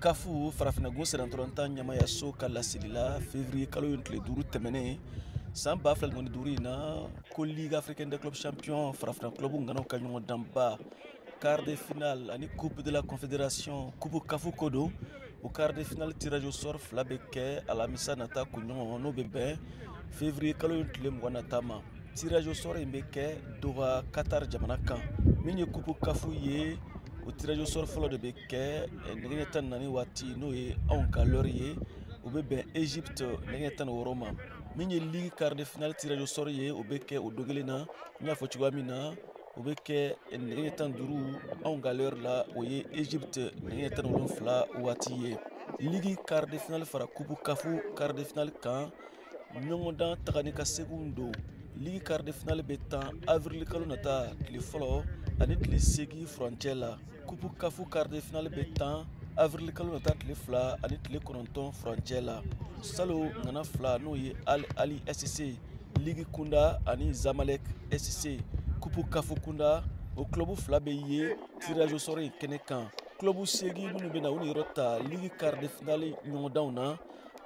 CAF farafinna sennantolatan ɲɛmaayaso ka laseli la février kalo in tile 5 tɛmɛnen san 2025 in na, ko Ligue africaine des clubs champions farafinna club ŋanaw ka ɲɔgɔndanba quart de finale ani Coupe de la Confédération, Coupe CAF ko don. O quart de finale tirage au sort fila bɛ kɛ alamisa nata kunɲɔgɔn, n'o bɛ bɛn février kalo in tile 20 nata ma. Tirage au sort in bɛ kɛ Doha, Qatar jamana kan. Min ye Coupe CAF ye, o tirage au sort fɔlɔ de bɛ kɛ nɛgɛ ɲɛ 14 waati, n'o ye anw ka l'heure ye, o bɛ bɛn Égypte nɛgɛ ɲɛ 16 ma. Min ye ligue quart de finale tirage au sort ye, o bɛ kɛ o don kelen na, n y'a fɔ cogoya min na, o bɛ kɛ nɛgɛ ɲɛ 15 anw ka l'heure la, o ye Égypte nɛgɛ ɲɛ 17 waati ye. Ligue quart de finale fara Coupe CAF quart de finale kan, ɲɔgɔndan taga ni ka seginw don. Ligue quart de finale bɛ tan avril kalo nata tile 1 ani tile 8 furancɛ la. Coupe CAF quart de finale bɛ tan avril kalo nata tile 2 ani tile 9 furancɛ la. Salon ŋana fila, n'o ye Al Ahly SC ligue kunda ani Zamalek SC Coupe CAF kunda, o club fila bɛ ye tirage au sort in kɛnɛ kan. Club 8 minnu bɛ na u niyɔrɔ ta ligue quart de finale ɲɔgɔndanw na,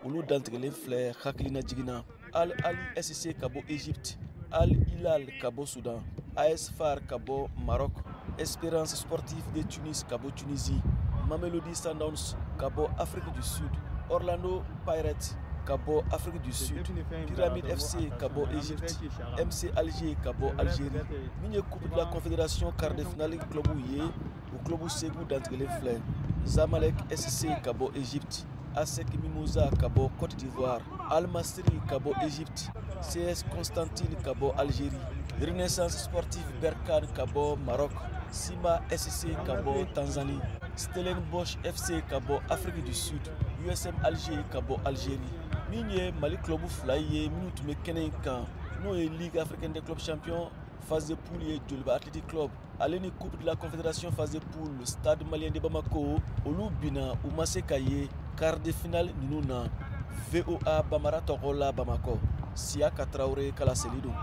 olu dantigɛlen filɛ hakilina jiginna: Al Ahly SC ka bɔ Égypte, Al Hilal ka bɔ Soudan, AS FAR ka bɔ Maroc, Espérance Sportive de Tunis ka bɔ Tunisie, Mamelodi Sundowns ka bɔ Afrique du Sud, Orlando Pirates ka bɔ Afrique du Sud, Pyramide FC ka bɔ Égypte, MC Alger ka bɔ Algérie. Min ye Coupe de la Confédération quart de finale club ye, o club 8 dantigɛlen filɛ: Zamalek SC ka bɔ Égypte, ASEC Mimosa ka bɔ Côte d'Ivoire, Al Masry ka bɔ Égypte, CS Constantine ka bɔ Algérie, Renaissance Sportive Berkane ka bɔ Maroc, Simba SC ka bɔ Tanzanie, Stellenbosch FC ka bɔ Afrique du Sud, USM Alger ka bɔ Algérie. Min ye Mali club fila ye minnu tun bɛ kɛnɛ in kan, n'o ye Ligue africaine des clubs champions phase de poule ye, Joliba Athletic Club, ale ni Coupe de la Confédération phase de poule, Stade Malien de Bamako, olu binna, u ma se ka ye quart de finale ninnu na. VOA Bambara tɔgɔ la, Bamakɔ, Siyaka Tarawele ka laseli don.